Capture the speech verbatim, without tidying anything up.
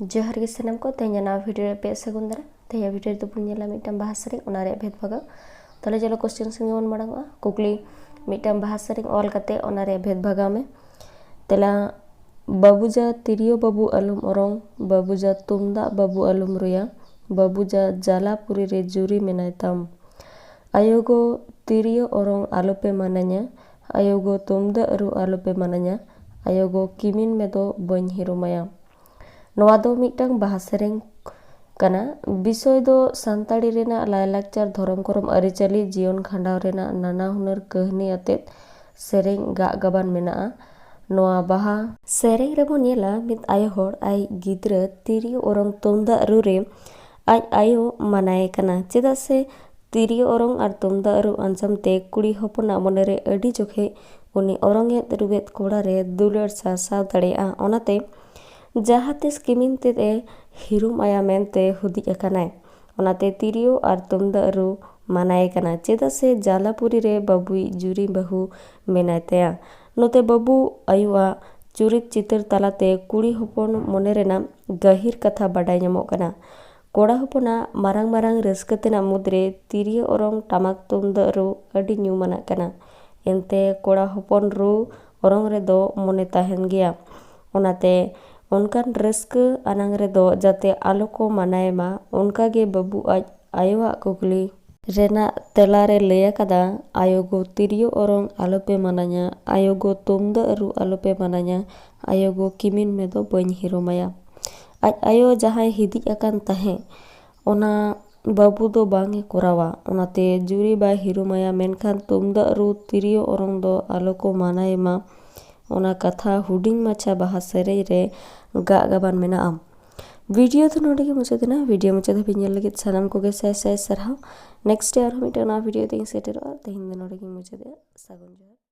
ᱡᱚᱦᱟᱨ ᱜᱮ ᱥᱟᱱᱟᱢ ᱠᱚ, ᱛᱮᱦᱮᱧᱟᱜ ᱱᱟᱣᱟ ᱵᱷᱤᱰᱤᱭᱳ ᱨᱮ ᱟᱯᱮ ᱥᱟᱹᱜᱩᱱ ᱫᱟᱨᱟᱢ᱾ ᱛᱮᱦᱮᱧᱟᱜ ᱵᱷᱤᱰᱤᱭᱳ ᱨᱮᱫᱚ ᱵᱚᱱ ᱧᱮᱞᱟ ᱢᱤᱫᱴᱟᱝ ᱵᱟᱦᱟ ᱥᱮᱨᱮᱧ, ᱚᱱᱟ ᱨᱮᱭᱟᱜ ᱵᱷᱮᱫᱽ ᱵᱷᱟᱜᱟᱣ᱾ ᱛᱟᱦᱚᱞᱮ ᱪᱚᱞᱚ ᱠᱚᱥᱪᱮᱱ ᱥᱮᱫ ᱜᱮᱵᱚᱱ ᱢᱟᱲᱟᱝᱚᱜᱼᱟ᱾ ᱠᱩᱠᱞᱤ, ᱢᱤᱫᱴᱟᱝ ᱵᱟᱦᱟ ᱥᱮᱨᱮᱧ ᱚᱞ ᱠᱟᱛᱮ ᱚᱱᱟ ᱨᱮᱭᱟᱜ ᱵᱷᱮᱫᱽ ᱵᱷᱟᱜᱟᱣ ᱢᱮ᱾ ᱛᱮᱞᱟ, ᱵᱟᱹᱵᱩ ᱡᱟ ᱛᱤᱨᱭᱳ ᱵᱟᱹᱵᱩ ᱟᱞᱚᱢ ᱚᱨᱚᱝ, ᱵᱟᱹᱵᱩ ᱡᱟ ᱛᱩᱢᱫᱟᱜ ᱵᱟᱹᱵᱩ ᱟᱞᱚᱢ ᱨᱩᱭᱟ, ᱵᱟᱹᱵᱩ ᱡᱟ ᱡᱟᱞᱟᱯᱩᱨᱤ ᱨᱮ ᱡᱩᱨᱤ ᱢᱮᱱᱟᱭ ᱛᱟᱢ᱾ ᱟᱭᱳ ᱜᱚ ᱛᱤᱨᱭᱳ ᱚᱨᱚᱝ ᱟᱞᱚᱯᱮ ᱢᱟᱱᱟᱧᱟ, ᱟᱭᱳ ᱜᱚ ᱛᱩᱢᱫᱟᱜ ᱨᱩ ᱟᱞᱚᱯᱮ ᱢᱟᱱᱟᱧᱟ, ᱟᱭᱳ ᱜᱚ ᱠᱤᱢᱤᱱ ᱢᱮᱫᱚ ᱵᱟᱹᱧ ᱦᱤᱨᱩᱢᱟᱭᱟ᱾ ᱱᱚᱣᱟ ᱫᱚ ᱢᱤᱫᱴᱟᱝ ᱵᱟᱦᱟ ᱥᱮᱨᱮᱧ ᱠᱟᱱᱟ᱾ ᱵᱤᱥᱚᱭ ᱫᱚ ᱥᱟᱱᱛᱟᱲᱤ ᱨᱮᱱᱟᱜ ᱞᱟᱭᱼᱞᱟᱠᱪᱟᱨ, ᱫᱷᱚᱨᱚᱢ ᱠᱚᱨᱚᱢ, ᱟᱹᱨᱤᱪᱟᱹᱞᱤ, ᱡᱤᱭᱚᱱ ᱠᱷᱟᱸᱰᱟᱣ ᱨᱮᱱᱟᱜ ᱱᱟᱱᱟ ᱦᱩᱱᱟᱹᱨ ᱠᱟᱹᱦᱱᱤ ᱟᱛᱮᱫ ᱥᱮᱨᱮᱧ ᱜᱟᱜ ᱜᱟᱵᱟᱱ ᱢᱮᱱᱟᱜᱼᱟ᱾ ᱱᱚᱣᱟ ᱵᱟᱦᱟ ᱥᱮᱨᱮᱧ ᱨᱮᱵᱚᱱ ᱧᱮᱞᱟ ᱢᱤᱫ ᱟᱭᱳ ᱦᱚᱲ ᱟᱡ ᱜᱤᱫᱽᱨᱟᱹ ᱛᱤᱨᱭᱳ ᱚᱨᱚᱝ ᱛᱩᱢᱫᱟᱜ ᱨᱩ ᱨᱮ ᱟᱡ ᱟᱭᱳ ᱢᱟᱱᱟᱭᱮ ᱠᱟᱱᱟ, ᱪᱮᱫᱟᱜ ᱥᱮ ᱛᱤᱨᱭᱳ ᱚᱨᱚᱝ ᱟᱨ ᱛᱩᱢᱫᱟᱜ ᱨᱩ ᱟᱸᱡᱚᱢ ᱛᱮ ᱠᱩᱲᱤ ᱦᱚᱯᱚᱱᱟᱜ ᱢᱚᱱᱮᱨᱮ ᱟᱹᱰᱤ ᱡᱚᱠᱷᱮᱡ ᱩᱱᱤ ᱚᱨᱚᱝ ᱮᱫ ᱨᱩ ᱮᱫ ᱠᱚᱲᱟ ᱨᱮ ᱫᱩᱞᱟᱹᱲ ᱥᱟᱨᱥᱟᱣ ᱫᱟᱲᱮᱭᱟᱜᱼᱟ᱾ ᱚᱱᱟᱛᱮ ᱡᱟᱦᱟᱸ ᱛᱤᱥ ᱠᱤᱢᱤᱱ ᱛᱮᱫ ᱮ ᱦᱤᱨᱩᱢ ᱟᱭᱟ ᱢᱮᱱᱛᱮ ᱦᱩᱫᱤᱡ ᱟᱠᱟᱱᱟᱭ᱾ ᱚᱱᱟᱛᱮ ᱛᱤᱨᱭᱳ ᱟᱨ ᱛᱩᱢᱫᱟᱜ ᱨᱩ ᱢᱟᱱᱟᱭᱮ ᱠᱟᱱᱟ, ᱪᱮᱫᱟᱜ ᱥᱮ ᱡᱟᱞᱟᱯᱩᱨᱤ ᱨᱮ ᱵᱟᱹᱵᱩᱭᱤᱡ ᱡᱩᱨᱤ ᱵᱟᱹᱦᱩ ᱢᱮᱱᱟᱭ ᱛᱟᱭᱟ᱾ ᱱᱚᱛᱮ ᱵᱟᱹᱵᱩ ᱟᱭᱳᱣᱟᱜ ᱪᱩᱨᱤᱛ ᱪᱤᱛᱟᱹᱨ ᱛᱟᱞᱟᱛᱮ ᱠᱩᱲᱤ ᱦᱚᱯᱚᱱ ᱢᱚᱱᱮ ᱨᱮᱱᱟᱜ ᱜᱟᱹᱦᱤᱨ ᱠᱟᱛᱷᱟ ᱵᱟᱰᱟᱭ ᱧᱟᱢᱚᱜ ᱠᱟᱱᱟ᱾ ᱠᱚᱲᱟ ᱦᱚᱯᱚᱱᱟᱜ ᱢᱟᱨᱟᱝ ᱢᱟᱨᱟᱝ ᱨᱟᱹᱥᱠᱟᱹ ᱛᱮᱱᱟᱜ ᱢᱩᱫᱽᱨᱮ ᱛᱤᱨᱭᱳ ᱚᱨᱚᱝ, ᱴᱟᱢᱟᱠ ᱛᱩᱢᱫᱟᱜ ᱨᱩ ᱟᱹᱰᱤ ᱧᱩᱢᱟᱱᱟᱜ ᱠᱟᱱᱟ᱾ ᱮᱱᱛᱮ ᱠᱚᱲᱟ ᱦᱚᱯᱚᱱ ᱨᱩ ᱚᱨᱚᱝ ᱨᱮᱫᱚ ᱢᱚᱱᱮ ᱛᱟᱦᱮᱱ ᱜᱮᱭᱟ᱾ ᱚᱱᱟᱛᱮ ᱚᱱᱠᱟᱱ ᱨᱟᱹᱥᱠᱟᱹ ᱟᱱᱟᱝ ᱨᱮᱫᱚ ᱡᱟᱛᱮ ᱟᱞᱚ ᱠᱚ ᱢᱟᱱᱟᱭ ᱢᱟ, ᱚᱱᱠᱟ ᱜᱮ ᱵᱟᱹᱵᱩ ᱟᱡ ᱟᱭᱳᱣᱟᱜ ᱠᱩᱠᱞᱤ ᱨᱮᱱᱟᱜ ᱛᱮᱞᱟ ᱨᱮ ᱞᱟᱹᱭ ᱟᱠᱟᱫᱟ, "ᱟᱭᱳ ᱜᱚ ᱛᱤᱨᱭᱳ ᱚᱨᱚᱝ ᱟᱞᱚᱯᱮ ᱢᱟᱱᱟᱧᱟ, ᱟᱭᱳ ᱜᱚ ᱛᱩᱢᱫᱟᱜ ᱨᱩ ᱟᱞᱚᱯᱮ ᱢᱟᱱᱟᱧᱟ, ᱟᱭᱳ ᱜᱚ ᱠᱤᱢᱤᱱ ᱢᱮᱫᱚ ᱵᱟᱹᱧ ᱦᱤᱨᱚᱢᱟᱭᱟ᱾" ᱟᱡ ᱟᱭᱳ ᱡᱟᱦᱟᱸᱭ ᱦᱤᱫᱤᱡ ᱟᱠᱟᱱ ᱛᱟᱦᱮᱸᱫ, ᱚᱱᱟ ᱵᱟᱹᱵᱩ ᱫᱚ ᱵᱟᱝ ᱮ ᱠᱚᱨᱟᱣᱟ᱾ ᱚᱱᱟᱛᱮ ᱡᱩᱨᱤ ᱵᱟᱭ ᱦᱤᱨᱩᱢᱟᱭᱟ, ᱢᱮᱱᱠᱷᱟᱱ ᱛᱩᱢᱫᱟᱜ ᱨᱩ, ᱛᱤᱨᱭᱳ ᱚᱨᱚᱝ ᱫᱚ ᱟᱞᱚ ᱠᱚ ᱢᱟᱱᱟᱭ ᱢᱟ᱾ ᱚᱱᱟ ᱠᱟᱛᱷᱟ ᱦᱩᱰᱤᱧ ᱢᱟᱪᱷᱟ ᱵᱟᱦᱟ ᱥᱮᱨᱮᱧ ᱨᱮ ᱜᱟᱜ ᱜᱟᱵᱟᱱ ᱢᱮᱱᱟᱜᱼᱟ᱾ ᱵᱷᱤᱰᱤᱭᱳ ᱫᱚ ᱱᱚᱰᱮ ᱜᱮ ᱢᱩᱪᱟᱹᱫ ᱮᱱᱟ᱾ ᱵᱷᱤᱰᱤᱭᱳ ᱢᱩᱪᱟᱹᱫ ᱫᱷᱟᱹᱵᱤᱡ ᱧᱮᱞ ᱞᱟᱹᱜᱤᱫ ᱥᱟᱱᱟᱢ ᱠᱚᱜᱮ ᱥᱟᱭ ᱥᱟᱭ ᱥᱟᱨᱦᱟᱣ᱾ ᱱᱮᱠᱥᱴ ᱰᱮ ᱟᱨᱦᱚᱸ ᱢᱤᱫᱴᱟᱝ ᱱᱟᱣᱟ ᱵᱷᱤᱰᱤᱭᱳ ᱛᱮ ᱤᱧ ᱥᱮᱴᱮᱨᱚᱜᱼᱟ᱾ ᱛᱮᱦᱮᱧ ᱫᱚ ᱱᱚᱰᱮ ᱜᱮᱧ ᱢᱩᱪᱟᱹᱫᱮᱜᱼᱟ᱾ ᱥᱟᱹᱜᱩᱱ ᱡᱚᱦᱟᱨ᱾